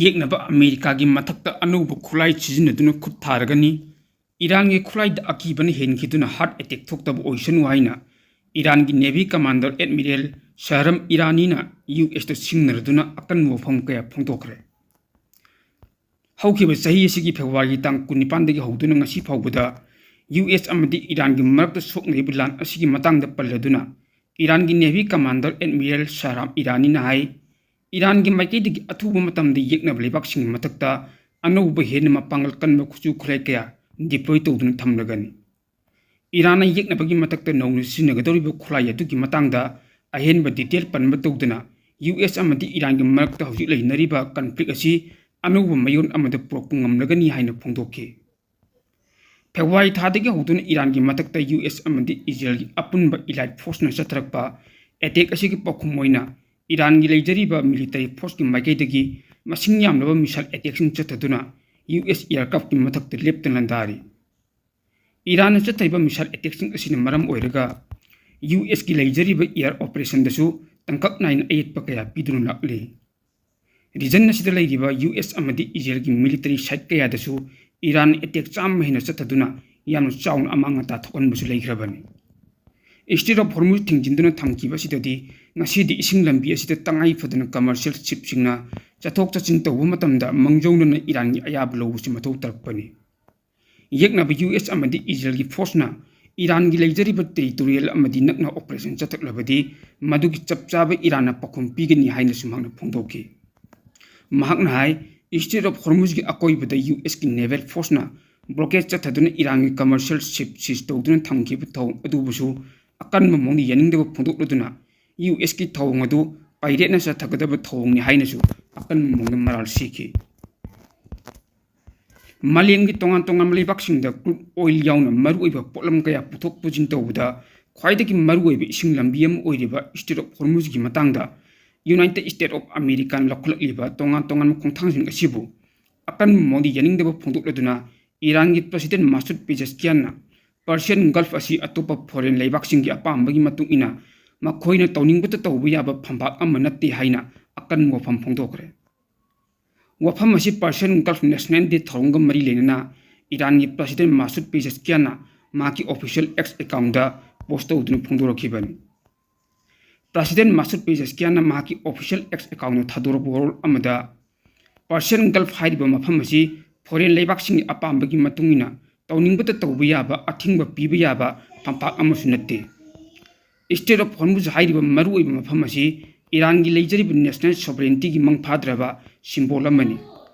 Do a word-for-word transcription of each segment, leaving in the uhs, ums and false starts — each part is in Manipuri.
ꯌꯦꯛꯅꯕ ꯑꯃꯦꯔꯤꯀꯥꯒꯤ ꯃꯊꯛꯇ ꯑꯅꯧꯕ ꯈꯨꯠꯂꯥꯏ ꯁꯤꯖꯤꯟꯅꯗꯨꯅ ꯈꯨꯠ ꯊꯥꯔꯒꯅꯤ꯫ ꯏꯔꯥꯟꯒꯤ ꯈꯨꯠꯂꯥꯏꯗ ꯑꯀꯤꯕꯅ ꯍꯦꯟꯈꯤꯗꯨꯅ heart attack ꯊꯣꯛꯇꯕ ꯑꯣꯏꯁꯅꯨ ꯍꯥꯏꯅ ꯏꯔꯥꯟꯒꯤ Navy Commander Admiral ꯁꯍꯔꯥꯝ ꯏꯔꯥꯅꯤꯅ ꯌꯨ ꯑꯦꯁꯇ ꯁꯤꯡꯅꯔꯗꯨꯅ ꯑꯀꯟꯕ ꯋꯥꯐꯝ ꯀꯌꯥ ꯐꯣꯡꯗꯣꯛꯈ꯭ꯔꯦ꯫ ꯍꯧꯈꯤꯕ ꯆꯍꯤ ꯑꯁꯤꯒꯤ ꯐꯦꯕ꯭ꯔꯨꯋꯥꯔꯤꯒꯤ ꯇꯥꯡ ꯀꯨꯟꯅꯤꯄꯥꯟꯗꯒꯤ ꯍꯧꯗꯨꯅ ꯉꯁꯤ ꯐꯥꯎꯕꯗ ꯌꯨ ꯑꯦꯁ ꯑꯃꯗꯤ ꯏꯔꯥꯟꯒꯤ ꯃꯔꯛꯇ ꯁꯣꯛꯅꯔꯤꯕ ꯂꯥꯟ ꯑꯁꯤꯒꯤ ꯃꯇꯥꯡꯗ ꯄꯜꯂꯗꯨꯅ ꯏꯔꯥꯟꯒꯤ Navy Commander Admiral ꯁꯍꯔꯥꯝ ꯏꯔꯥꯅꯤꯅ ꯍꯥꯏ, ꯏꯔꯥꯟꯒꯤ ꯃꯥꯏꯀꯩꯗꯒꯤ ꯑꯊꯨꯕ ꯃꯇꯝꯗ ꯌꯦꯛꯅꯕ ꯂꯩꯕꯥꯛꯁꯤꯡꯒꯤ ꯃꯊꯛꯇ ꯑꯅꯧꯕ ꯍꯦꯟꯅ ꯃꯄꯥꯡꯒꯜ ꯀꯟꯕ ꯈꯨꯠꯁꯨ ꯈꯨꯠꯂꯥꯏ ꯀꯌꯥ deploy ꯇꯧꯗꯨꯅ ꯊꯝꯂꯒꯅꯤ꯫ ꯏꯔꯥꯟꯅ ꯌꯦꯛꯅꯕꯒꯤ ꯃꯊꯛꯇ ꯅꯧꯅ ꯁꯤꯖꯤꯟꯅꯒꯗꯧꯔꯤꯕ ꯈꯨꯠꯂꯥꯏ ꯑꯗꯨꯒꯤ ꯃꯇꯥꯡꯗ ꯑꯍꯦꯟꯕ detail ꯄꯟꯕ ꯇꯧꯗꯅ ꯌꯨ ꯑꯦꯁ ꯑꯃꯗꯤ ꯏꯔꯥꯟꯒꯤ ꯃꯔꯛꯇ ꯍꯧꯖꯤꯛ ꯂꯩꯅꯔꯤꯕ conflict ꯑꯁꯤ ꯑꯅꯧꯕ ꯃꯌꯣꯟ ꯑꯃꯗ ꯄꯨꯔꯛꯄ ꯉꯝꯂꯒꯅꯤ ꯍꯥꯏꯅ ꯐꯣꯡꯗꯣꯛꯈꯤ꯫ ꯐꯦꯕ꯭ꯔꯨꯋꯥꯔꯤ ꯊꯥꯗꯒꯤ ꯍꯧꯗꯨꯅ ꯏꯔꯥꯟꯒꯤ ꯃꯊꯛꯇ ꯌꯨ ꯑꯦꯁ ꯑꯃꯗꯤ ꯏꯖꯔꯦꯜꯒꯤ ꯑꯄꯨꯟꯕ elite forceꯅ ꯆꯠꯊꯔꯛꯄ attack ꯑꯁꯤꯒꯤ ꯄꯥꯎꯈꯨꯝ ꯑꯣꯏꯅ ꯏꯔꯥꯟꯒꯤ ꯂꯩꯖꯔꯤꯕ military forceꯀꯤ ꯃꯥꯏꯀꯩꯗꯒꯤ ꯃꯁꯤꯡ ꯌꯥꯝꯂꯕ missile attackꯁꯤꯡ ꯆꯠꯊꯗꯨꯅ ꯌꯨ ꯑꯦꯁ aircraftꯀꯤ ꯃꯊꯛꯇ ꯂꯦꯞꯇꯅ ꯂꯥꯟꯗꯥꯔꯤ꯫ ꯏꯔꯥꯟꯅ ꯆꯠꯊꯔꯤꯕ missile attackꯁꯤꯡ ꯑꯁꯤꯅ ꯃꯔꯝ ꯑꯣꯏꯔꯒ ꯌꯨ ꯑꯦꯁꯀꯤ ꯂꯩꯖꯔꯤꯕ air operationꯗꯁꯨ ꯇꯥꯡꯀꯛ ꯅꯥꯏꯅ ꯑꯌꯦꯠꯄ ꯀꯌꯥ ꯄꯤꯗꯨꯅ ꯂꯥꯛꯂꯤ꯫ Region ꯑꯁꯤꯗ ꯂꯩꯔꯤꯕ ꯌꯨ ꯑꯦꯁ ꯑꯃꯗꯤ ꯏꯖꯔꯦꯜꯒꯤ military site ꯀꯌꯥꯗꯁꯨ ꯏꯔꯥꯟ attack ꯆꯥꯝꯃ ꯍꯦꯟꯅ ꯆꯠꯊꯗꯨꯅ ꯌꯥꯝꯅ ꯆꯥꯎꯅ ꯑꯃꯥꯡ ꯑꯇꯥ ꯊꯣꯛꯍꯟꯕꯁꯨ ꯂꯩꯈ꯭ꯔꯕꯅꯤ꯫ Strait of Hormuz ꯊꯤꯡꯖꯤꯟꯗꯨꯅ ꯊꯝꯈꯤꯕ ꯑꯁꯤꯗꯗꯤ ꯉꯁꯤꯗꯤ ꯏꯁꯤꯡ ꯂꯝꯕꯤ ꯑꯁꯤꯗ ꯇꯉꯥꯏ ꯐꯗꯅ commercial shipꯁꯤꯡꯅ ꯆꯠꯊꯣꯛ ꯆꯠꯁꯤꯟ ꯇꯧꯕ ꯃꯇꯝꯗ ꯃꯥꯡꯖꯧꯅꯅ ꯏꯔꯥꯟꯒꯤ ꯑꯌꯥꯕ ꯂꯧꯕꯁꯤ ꯃꯊꯧ ꯇꯥꯔꯛꯄꯅꯤ꯫ ꯌꯦꯛꯅꯕ ꯌꯨ ꯑꯦꯁ ꯑꯃꯗꯤ ꯏꯖꯔꯦꯜꯒꯤ forceꯅ ꯏꯔꯥꯟꯒꯤ ꯂꯩꯖꯔꯤꯕ territorial ꯑꯃꯗꯤ ꯅꯛꯅ operation ꯆꯠꯊꯛꯂꯕꯗꯤ ꯃꯗꯨꯒꯤ ꯆꯞ ꯆꯥꯕ ꯏꯔꯥꯟꯅ ꯄꯥꯎꯈꯨꯝ ꯄꯤꯒꯅꯤ ꯍꯥꯏꯅꯁꯨ ꯃꯍꯥꯛꯅ ꯐꯣꯡꯗꯣꯛꯈꯤ꯫ ꯃꯍꯥꯛꯅ ꯍꯥꯏ, Strait of Hormuzꯒꯤ ꯑꯀꯣꯏꯕꯗ ꯌꯨ ꯑꯦꯁꯀꯤ naval forceꯅ blockade ꯆꯠꯊꯗꯨꯅ ꯏꯔꯥꯟꯒꯤ commercial ship seize ꯇꯧꯗꯨꯅ ꯊꯝꯈꯤꯕ ꯊꯧꯑꯣꯡ ꯑꯗꯨꯕꯨꯁꯨ ꯑꯀꯟꯕ ꯃꯑꯣꯡꯗ ꯌꯥꯅꯤꯡꯗꯕ ꯐꯣꯡꯗꯣꯛꯂꯗꯨꯅ ꯌꯨ ꯑꯦꯁꯀꯤ ꯊꯧꯑꯣꯡ ꯑꯗꯨ pirateꯅ ꯆꯠꯊꯒꯗꯕ ꯊꯧꯑꯣꯡꯅꯤ ꯍꯥꯏꯅꯁꯨ ꯑꯀꯟꯕ ꯃꯑꯣꯡꯗ ꯃꯔꯥꯜ ꯁꯤꯈꯤ꯫ ꯃꯥꯂꯦꯝꯒꯤ ꯇꯣꯉꯥꯟ ꯇꯣꯉꯥꯟꯕ ꯂꯩꯕꯥꯛꯁꯤꯡꯗ crude oil ꯌꯥꯎꯅ ꯃꯔꯨꯑꯣꯏꯕ ꯄꯣꯠꯂꯝ ꯀꯌꯥ ꯄꯨꯊꯣꯛ ꯄꯨꯁꯤꯟ ꯇꯧꯕꯗ ꯈ꯭ꯋꯥꯏꯗꯒꯤ ꯃꯔꯨꯑꯣꯏꯕ ꯏꯁꯤꯡ ꯂꯝꯕꯤ ꯑꯃ ꯑꯣꯏꯔꯤꯕ Strait of Hormuzꯒꯤ ꯃꯇꯥꯡꯗ United States of Americaꯅ ꯂꯧꯈꯠꯂꯛꯂꯤꯕ ꯇꯣꯉꯥꯟ ꯇꯣꯉꯥꯟꯕ ꯈꯣꯡꯊꯥꯡꯁꯤꯡ ꯑꯁꯤꯕꯨ ꯑꯀꯟꯕ ꯃꯑꯣꯡꯗ ꯌꯥꯅꯤꯡꯗꯕ ꯐꯣꯡꯗꯣꯛꯂꯗꯨꯅ ꯏꯔꯥꯟꯒꯤ President Masoud Pezeshkianꯅ Persian Gulf ꯑꯁꯤ ꯑꯇꯣꯞꯄ foreign ꯂꯩꯕꯥꯛꯁꯤꯡꯒꯤ ꯑꯄꯥꯝꯕꯒꯤ ꯃꯇꯨꯡ ꯏꯟꯅ ꯃꯈꯣꯏꯅ ꯇꯧꯅꯤꯡꯕꯇ ꯇꯧꯕ ꯌꯥꯕ ꯐꯝꯄꯥꯛ ꯑꯃ ꯅꯠꯇꯦ ꯍꯥꯏꯅ ꯑꯀꯟꯕ ꯋꯥꯐꯝ ꯐꯣꯡꯗꯣꯛꯈ꯭ꯔꯦ꯫ ꯋꯥꯐꯝ ꯑꯁꯤ Persian Gulf National Day ꯊꯧꯔꯝꯒ ꯃꯔꯤ ꯂꯩꯅꯅ ꯏꯔꯥꯟꯒꯤ President ꯃꯥꯁꯨꯗ ꯄꯦꯖꯦꯁꯀꯤꯌꯥꯟꯅ ꯃꯍꯥꯛꯀꯤ official X account ꯗ post ꯇꯧꯗꯨꯅ ꯐꯣꯡꯗꯣꯔꯛꯈꯤꯕꯅꯤ꯫ President ꯃꯥꯁꯨꯗ ꯄꯦꯖꯦꯁꯀꯤꯌꯥꯟꯅ ꯃꯍꯥꯛꯀꯤ official X account ꯗ ꯊꯥꯗꯣꯔꯛꯄ ꯋꯥꯔꯣꯜ ꯑꯃꯗ, Persian Gulf ꯍꯥꯏꯔꯤꯕ ꯃꯐꯝ ꯑꯁꯤ foreign ꯂꯩꯕꯥꯛꯁꯤꯡꯒꯤ ꯑꯄꯥꯝꯕꯒꯤ ꯃꯇꯨꯡ ꯏꯟꯅ ꯇꯧꯅꯤꯡꯕꯇ ꯇꯧꯕ ꯌꯥꯕ, ꯑꯊꯤꯡꯕ ꯄꯤꯕ ꯌꯥꯕ ꯐꯝꯄꯥꯛ ꯑꯃꯁꯨ ꯅꯠꯇꯦ꯫ Strait of Hormuz ꯍꯥꯏꯔꯤꯕ ꯃꯔꯨꯑꯣꯏꯕ ꯃꯐꯝ ꯑꯁꯤ ꯏꯔꯥꯟꯒꯤ ꯂꯩꯖꯔꯤꯕ national sovereignty ꯒꯤ ꯃꯪ ꯐꯥꯗ꯭ꯔꯕ symbol ꯑꯃꯅꯤ꯫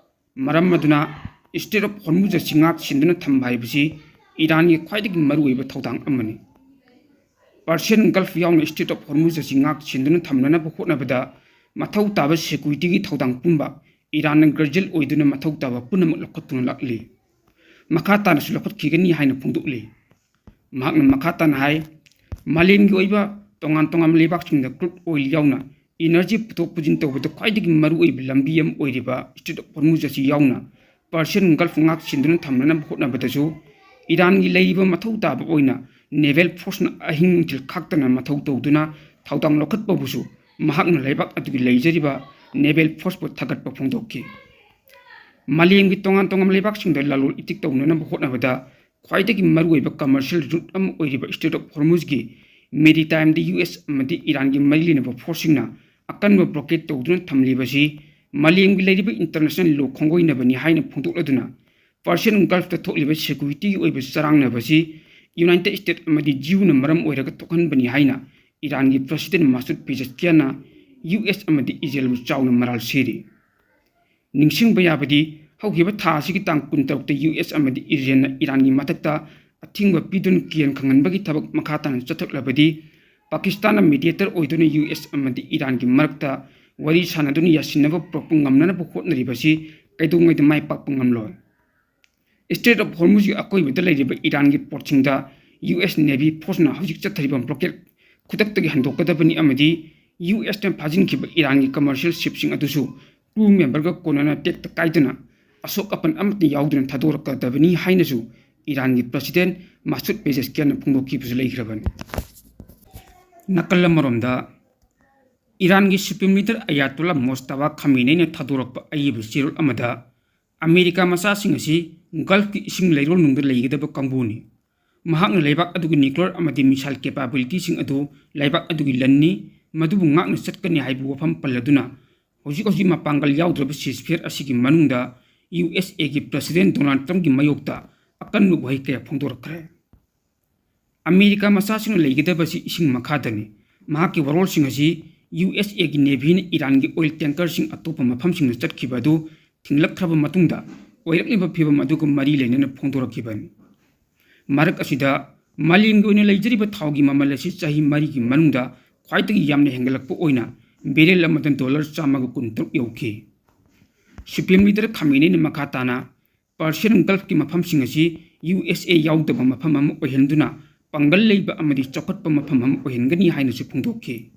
ꯃꯔꯝ ꯑꯗꯨꯅ Strait of Hormuz ꯑꯁꯤ ꯉꯥꯛ ꯁꯦꯟꯗꯨꯅ ꯊꯝꯕ ꯍꯥꯏꯕꯁꯤ ꯏꯔꯥꯟꯒꯤ ꯈ꯭ꯋꯥꯏꯗꯒꯤ ꯃꯔꯨꯑꯣꯏꯕ ꯊꯧꯗꯥꯡ ꯑꯃꯅꯤ꯫ Persian Gulf ꯌꯥꯎꯅ Strait of Hormuz ꯑꯁꯤ ꯉꯥꯛ ꯁꯦꯟꯗꯨꯅ ꯊꯝꯅꯅꯕ ꯍꯣꯠꯅꯕꯗ ꯃꯊꯧ ꯇꯥꯕ security ꯒꯤ ꯊꯧꯗꯥꯡ ꯄꯨꯝꯕ ꯏꯔꯥꯟꯅ ꯒ꯭ꯔꯖꯦꯜ ꯑꯣꯏꯗꯨꯅ ꯃꯊꯧ ꯇꯥꯕ ꯄꯨꯝꯅꯃꯛ ꯂꯧꯈꯠꯇꯨꯅ ꯂꯥꯛꯂꯤ꯫ ꯃꯈꯥ ꯇꯥꯅꯁꯨ ꯂꯧꯈꯠꯈꯤꯒꯅꯤ ꯍꯥꯏꯅ ꯐꯣꯡꯗꯣꯛꯂꯤ꯫ ꯃꯍꯥꯛꯅ ꯃꯈꯥ ꯇꯥꯅ ꯍꯥꯏ, ꯃꯥꯂꯦꯝꯒꯤ ꯑꯣꯏꯕ ꯇꯣꯉꯥꯟ ꯇꯣꯉꯥꯟꯕ ꯂꯩꯕꯥꯛꯁꯤꯡꯗ crude oil ꯌꯥꯎꯅ energy ꯄꯨꯊꯣꯛ ꯄꯨꯁꯤꯟ ꯇꯧꯕꯗ ꯈ꯭ꯋꯥꯏꯗꯒꯤ ꯃꯔꯨꯑꯣꯏꯕ ꯂꯝꯕꯤ ꯑꯃ ꯑꯣꯏꯔꯤꯕ Strait of Hormuz ꯑꯁꯤ ꯌꯥꯎꯅ Persian Gulf ꯉꯥꯛ ꯁꯦꯟꯗꯨꯅ ꯊꯝꯅꯅꯕ ꯍꯣꯠꯅꯕꯗꯁꯨ ꯏꯔꯥꯟꯒꯤ ꯂꯩꯔꯤꯕ ꯃꯊꯧ ꯇꯥꯕ ꯑꯣꯏꯅ naval force ꯅ ꯑꯍꯤꯡ ꯅꯨꯡꯊꯤꯜ ꯈꯥꯛꯇꯅ ꯃꯊꯧ ꯇꯧꯗꯨꯅ ꯊꯧꯗꯥꯡ ꯂꯧꯈꯠꯄꯕꯨꯁꯨ ꯃꯍꯥꯛꯅ ꯂꯩꯕꯥꯛ ꯑꯗꯨꯒꯤ ꯂꯩꯖꯔꯤꯕ naval force ꯄꯨ ꯊꯥꯒꯠꯄ ꯐꯣꯡꯗꯣꯛꯈꯤ꯫ ꯃꯥꯂꯦꯝꯒꯤ ꯇꯣꯉꯥꯟ ꯇꯣꯉꯥꯟꯕ ꯂꯩꯕꯥꯛꯁꯤꯡꯗ ꯂꯂꯣꯟ ꯏꯇꯤꯛ ꯇꯧꯅꯅꯕ ꯍꯣꯠꯅꯕꯗ ꯈ꯭ꯋꯥꯏꯗꯒꯤ ꯃꯔꯨꯑꯣꯏꯕ commercial route ꯑꯃ ꯑꯣꯏꯔꯤꯕ Strait of Hormuz ꯒꯤ maritime ꯗ U S ꯑꯃꯗꯤ ꯏꯔꯥꯟꯒꯤ ꯃꯔꯤ ꯂꯩꯅꯕ force ꯁꯤꯡꯅ ꯑꯀꯟꯕ blockade ꯇꯧꯗꯨꯅ ꯊꯝꯂꯤꯕꯁꯤ ꯃꯥꯂꯦꯝꯒꯤ ꯂꯩꯔꯤꯕ international law ꯈꯣꯡꯒꯣꯏꯅꯕꯅꯤ ꯍꯥꯏꯅ ꯐꯣꯡꯗꯣꯛꯂꯗꯨꯅ, Persian Gulf ꯇ ꯊꯣꯛꯂꯤꯕ security ꯒꯤ ꯑꯣꯏꯕ ꯆꯔꯥꯡꯅꯕꯁꯤ United States ꯑꯃꯗꯤ Jew ꯅ ꯃꯔꯝ ꯑꯣꯏꯔꯒ ꯊꯣꯛꯍꯟꯕꯅꯤ ꯍꯥꯏꯅ ꯏꯔꯥꯟꯒꯤ President ꯃꯥꯁꯨꯗ ꯄꯦꯖꯦꯁꯀꯤꯌꯥꯟꯅ U S ꯑꯃꯗꯤ ꯏꯖꯔꯦꯜꯕꯨ ꯆꯥꯎꯅ ꯃꯔꯥꯜ ꯁꯤꯔꯤ꯫ ꯅꯤꯡꯁꯤꯡꯕ ꯌꯥꯕꯗꯤ, ꯍꯧꯈꯤꯕ ꯊꯥ ꯑꯁꯤꯒꯤ ꯇꯥꯡ ꯀꯨꯟꯇꯔꯨꯛꯇ U S ꯑꯃꯗꯤ ꯏꯖꯔꯦꯜꯅ ꯏꯔꯥꯟꯒꯤ ꯃꯊꯛꯇ ꯑꯊꯤꯡꯕ ꯄꯤꯗꯨꯅ ꯀꯤꯌꯥꯟ ꯈꯪꯍꯟꯕꯒꯤ ꯊꯕꯛ ꯃꯈꯥ ꯇꯥꯅ ꯆꯠꯊꯔꯛꯂꯕꯗꯤ, ꯄꯥꯀꯤꯁꯇꯥꯟꯅ mediator ꯑꯣꯏꯗꯨꯅ U S ꯑꯃꯗꯤ ꯏꯔꯥꯟꯒꯤ ꯃꯔꯛꯇ ꯋꯥꯔꯤ ꯁꯥꯟꯅꯗꯨꯅ ꯌꯥꯁꯤꯟꯅꯕ ꯄꯨꯔꯛꯄ ꯉꯝꯅꯅꯕ ꯍꯣꯠꯅꯔꯤꯕꯁꯤ ꯀꯩꯗꯧꯉꯩꯗ ꯃꯥꯏ ꯄꯥꯛꯄ ꯉꯝꯂꯣꯏ꯫ Strait of Hormuz ꯒꯤ ꯑꯀꯣꯏꯕꯗ ꯂꯩꯔꯤꯕ ꯏꯔꯥꯟꯒꯤ ports ꯁꯤꯡꯗ U S Navy force ꯅ ꯍꯧꯖꯤꯛ ꯆꯠꯊꯔꯤꯕ blockade ꯈꯨꯗꯛꯇꯒꯤ ꯍꯟꯗꯣꯛꯀꯗꯕꯅꯤ ꯑꯃꯗꯤ U S ꯅ ꯐꯥꯖꯤꯟꯈꯤꯕ ꯏꯔꯥꯟꯒꯤ commercial ship ꯁꯤꯡ ꯑꯗꯨꯁꯨ crew member ꯒ ꯀꯣꯟꯅꯅ ꯇꯦꯛꯇ ꯀꯥꯏꯗꯅ ꯑꯁꯣꯛ ꯑꯄꯟ ꯑꯃꯠꯇ ꯌꯥꯎꯗꯅ ꯊꯥꯗꯣꯔꯛꯀꯗꯕꯅꯤ ꯍꯥꯏꯅꯁꯨ ꯏꯔꯥꯟꯒꯤ President ꯃꯥꯁꯨꯗ ꯄꯦꯖꯦꯁꯀꯤꯌꯥꯟꯅ ꯐꯣꯡꯗꯣꯛꯈꯤꯕꯁꯨ ꯂꯩꯈ꯭ꯔꯕꯅꯤ꯫ ꯅꯥꯀꯜ ꯑꯃꯔꯣꯝꯗ, ꯏꯔꯥꯟꯒꯤ Supreme Leader Ayatollah Mojtaba Khameneiꯅ ꯊꯥꯗꯣꯔꯛꯄ ꯑꯏꯕ ꯆꯦꯔꯣꯜ ꯑꯃꯗ, ꯑꯃꯦꯔꯤꯀꯥ ꯃꯆꯥꯁꯤꯡ ꯑꯁꯤ ꯒꯜꯐꯀꯤ ꯏꯁꯤꯡ ꯂꯩꯔꯣꯜ ꯅꯨꯡꯗ ꯂꯩꯒꯗꯕ ꯀꯥꯡꯕꯨꯅꯤ꯫ ꯃꯍꯥꯛꯅ ꯂꯩꯕꯥꯛ ꯑꯗꯨꯒꯤ nuclear ꯑꯃꯗꯤ missile capabilityꯁꯤꯡ ꯑꯗꯨ ꯂꯩꯕꯥꯛ ꯑꯗꯨꯒꯤ ꯂꯟꯅꯤ, ꯃꯗꯨꯕꯨ ꯉꯥꯛꯅ ꯆꯠꯀꯅꯤ ꯍꯥꯏꯕ ꯋꯥꯐꯝ ꯄꯜꯂꯗꯨꯅ, ꯍꯧꯖꯤꯛ ꯍꯧꯖꯤꯛ ꯃꯄꯥꯡꯒꯜ ꯌꯥꯎꯗ꯭ꯔꯕ ceasefire ꯑꯁꯤꯒꯤ ꯃꯅꯨꯡꯗ USAꯒꯤ President Donald Trumpꯀꯤ ꯃꯥꯌꯣꯛꯇ ꯑꯀꯟꯕ ꯋꯥꯍꯩ ꯀꯌꯥ ꯐꯣꯡꯗꯣꯔꯛꯈ꯭ꯔꯦ꯫ ꯑꯃꯦꯔꯤꯀꯥ ꯃꯆꯥꯁꯤꯡꯅ ꯂꯩꯒꯗꯕꯁꯤ ꯏꯁꯤꯡ ꯃꯈꯥꯗꯅꯤ꯫ ꯃꯍꯥꯛꯀꯤ ꯋꯥꯔꯣꯜꯁꯤꯡ ꯑꯁꯤ USAꯒꯤ Navyꯅ ꯏꯔꯥꯟꯒꯤ oil tankerꯁꯤꯡ ꯑꯇꯣꯞꯄ ꯃꯐꯝꯁꯤꯡꯗ ꯆꯠꯈꯤꯕ ꯑꯗꯨ ꯊꯤꯡꯂꯛꯈ꯭ꯔꯕ ꯃꯇꯨꯡꯗ ꯑꯣꯏꯔꯛꯂꯤꯕ ꯐꯤꯚꯝ ꯑꯗꯨꯒ ꯃꯔꯤ ꯂꯩꯅꯅ ꯐꯣꯡꯗꯣꯔꯛꯈꯤꯕꯅꯤ꯫ ꯃꯔꯛ ꯑꯁꯤꯗ ꯃꯥꯂꯦꯝꯒꯤ ꯑꯣꯏꯅ ꯂꯩꯖꯔꯤꯕ ꯊꯥꯎꯒꯤ ꯃꯃꯜ ꯑꯁꯤ ꯆꯍꯤ ꯃꯔꯤꯒꯤ ꯃꯅꯨꯡꯗ ꯈ꯭ꯋꯥꯏꯗꯒꯤ ꯌꯥꯝꯅ ꯍꯦꯟꯒꯠꯂꯛꯄ ꯑꯣꯏꯅ barrel ꯑꯃꯗ dollar ꯆꯥꯝꯃꯒ ꯀꯨꯟꯇꯔꯨꯛ ꯌꯧꯈꯤ꯫ Supreme Leader ꯈꯥꯃꯦꯅꯦꯅ ꯃꯈꯥ ꯇꯥꯅ Persian Gulfꯀꯤ ꯃꯐꯝꯁꯤꯡ ꯑꯁꯤ USA ꯌꯥꯎꯗꯕ ꯃꯐꯝ ꯑꯃ ꯑꯣꯏꯍꯟꯗꯨꯅ ꯄꯥꯡꯒꯜ ꯂꯩꯕ ꯑꯃꯗꯤ ꯆꯥꯎꯈꯠꯄ ꯃꯐꯝ ꯑꯃ ꯑꯣꯏꯍꯟꯒꯅꯤ ꯍꯥꯏꯅꯁꯨ ꯐꯣꯡꯗꯣꯛꯈꯤ꯫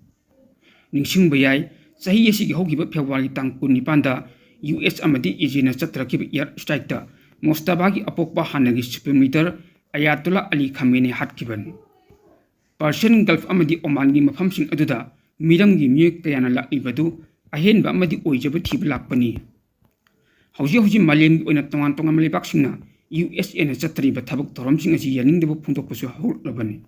ꯅꯤꯡꯁꯤꯡꯕ ꯌꯥꯏ, ꯆꯍꯤ ꯑꯁꯤꯒꯤ ꯍꯧꯈꯤꯕ February ꯇꯥꯡ ꯀꯨꯟꯅꯤꯄꯥꯟꯗ US ꯑꯃꯗꯤ ꯏꯖꯤꯞꯅ ꯆꯠꯊꯔꯛꯈꯤꯕ air strikeꯇ ꯃꯣꯁꯇꯥꯕꯥꯒꯤ ꯑꯄꯣꯛꯄ ꯍꯥꯟꯅꯒꯤ Supreme Leader Ayatollah Ali Khamenei ꯍꯥꯠꯈꯤꯕꯅꯤ꯫ Persian Gulf ꯑꯃꯗꯤ Omanꯒꯤ ꯃꯐꯝꯁꯤꯡ ꯑꯗꯨꯗ ꯃꯤꯔꯝꯒꯤ ꯃꯤꯑꯣꯏ ꯀꯌꯥꯅ ꯂꯥꯛꯂꯤꯕꯗꯨ ꯑꯍꯦꯟꯕ ꯑꯃꯗꯤ ꯑꯣꯏꯖꯕ ꯊꯤꯕ ꯂꯥꯛꯄꯅꯤ꯫ ꯍꯧꯖꯤꯛ ꯍꯧꯖꯤꯛ ꯃꯥꯂꯦꯝꯒꯤ ꯑꯣꯏꯅ ꯇꯣꯉꯥꯟ ꯇꯣꯉꯥꯟꯕ ꯂꯩꯕꯥꯛꯁꯤꯡꯅ USAꯅ ꯆꯠꯊꯔꯤꯕ ꯊꯕꯛ ꯊꯧꯔꯝꯁꯤꯡ ꯑꯁꯤ ꯌꯥꯅꯤꯡꯗꯕ ꯐꯣꯡꯗꯣꯛꯄꯁꯨ ꯍꯧꯔꯛꯂꯕꯅꯤ꯫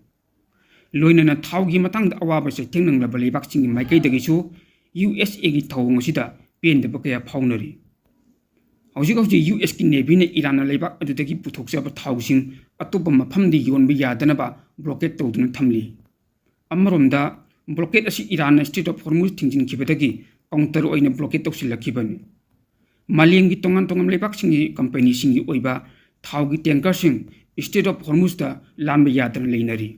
ꯂꯣꯏꯅꯅ ꯊꯥꯎꯒꯤ ꯃꯇꯥꯡꯗ ꯑꯋꯥꯕ ꯆꯩꯊꯦꯡ ꯅꯪꯂꯕ ꯂꯩꯕꯥꯛꯁꯤꯡꯒꯤ ꯃꯥꯏꯀꯩꯗꯒꯤꯁꯨ USAꯒꯤ ꯊꯧꯑꯣꯡ ꯑꯁꯤꯗ ꯄꯦꯟꯗꯕ ꯀꯌꯥ ꯐꯥꯎꯅꯔꯤ꯫ ꯍꯧꯖꯤꯛ ꯍꯧꯖꯤꯛ USꯀꯤ Navyꯅ ꯏꯔꯥꯟꯅ ꯂꯩꯕꯥꯛ ꯑꯗꯨꯗꯒꯤ ꯄꯨꯊꯣꯛꯆꯕ ꯊꯥꯎꯁꯤꯡ ꯑꯇꯣꯞꯄ ꯃꯐꯝꯗ ꯌꯣꯟꯕ ꯌꯥꯗꯅꯕ blockade ꯇꯧꯗꯨꯅ ꯊꯝꯂꯤ꯫ ꯑꯃꯔꯣꯝꯗ, blockade ꯑꯁꯤ ꯏꯔꯥꯟꯅ Strait of Hormuz ꯊꯤꯡꯖꯤꯟꯈꯤꯕꯗꯒꯤ counter ꯑꯣꯏꯅ blockade ꯇꯧꯁꯤꯜꯂꯛꯈꯤꯕꯅꯤ꯫ ꯃꯥꯂꯦꯝꯒꯤ ꯇꯣꯉꯥꯟ ꯇꯣꯉꯥꯟꯕ ꯂꯩꯕꯥꯛꯁꯤꯡꯒꯤ companyꯁꯤꯡꯒꯤ ꯑꯣꯏꯕ ꯊꯥꯎꯒꯤ tankerꯁꯤꯡ Strait of Hormuzꯇ ꯂꯥꯟꯕ ꯌꯥꯗꯅ ꯂꯩꯅꯔꯤ꯫